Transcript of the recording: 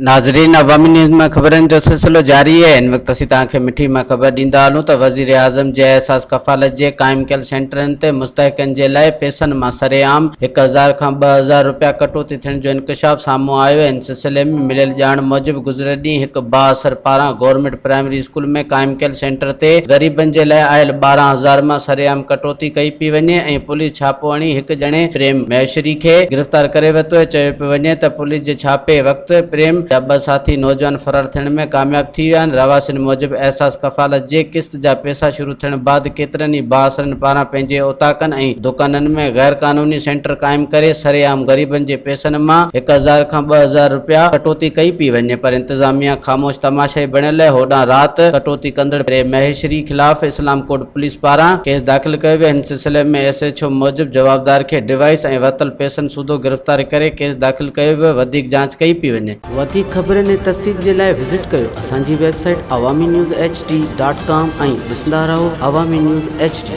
ناظرين عوامي نيوز مان خبرن جو سلسلو جاري آهي هن وقت اسين توهان کي مٺي مان خبر ڏيندا هلون ته وزيراعظم جي احساس ڪفالت جي قائم ڪيل سينٽرن تي مستحقن جي لاء پيسن مان سرعام 1000 کان 2000 رپيا ڪٽوتي ٿيڻ جو انڪشاف سامهون آيو آهي ان سلسلي ۾ مليل ڄاڻ موجب گذريل ڏينهن هڪ بااثر پاران گورنمينٽ پرائمري اسڪول ۾ قائم ڪيل سينٽر تي غريبن جي لاء آيل 12 هزار مان سرعام ڪٽوتي ڪئي پئي وڃي ۽ پوليس ڇاپو هڻي هڪ ڄڻي پريم مهيشري کي گرفتار ڪري ورتو آهي چيو پيو وڃي ته پوليس جي ڇاپي وقت پريم جا ٻه ساٿي نوجوان فرار ٿيڻ ۾ ڪامياب ٿي ويا آهن رهواسين موجب احساس ڪفالت جي قسط جا پئسا شروع ٿيڻ بعد ڪيترن ئي بااثرن پاران پنهنجي اوطاقن ۽ دڪانن ۾ غير قانوني سينٽر قائم ڪري سرعام غريبن جي پئسن مان 1000 کان 2000 رپيا ڪٽوتي ڪئي پئي وڃي پر انتظاميا خاموش تماشائي بڻيل هوڏانهن رات ڪٽوتي ڪندڙ پريم مهيشري خلاف اسلام ڪوٽ پوليس پاران ڪيس داخل ڪيو ويو هن سلسلي ۾ ايس ايڇ او موجب جوابدار کي ڊوائيس ۽ ورتل پئسن سوڌو گرفتار ڪري ڪيس داخل ڪيو ويو وڌيڪ جاچ ڪئي پئي وڃي. وڌيڪ خبرن ۽ تفصيل جي لاء وزٽ ڪيو اسان جي website Awami news H D dot com ۽ ڏسندا رهو عوامي نيوز ايڇ ڊي.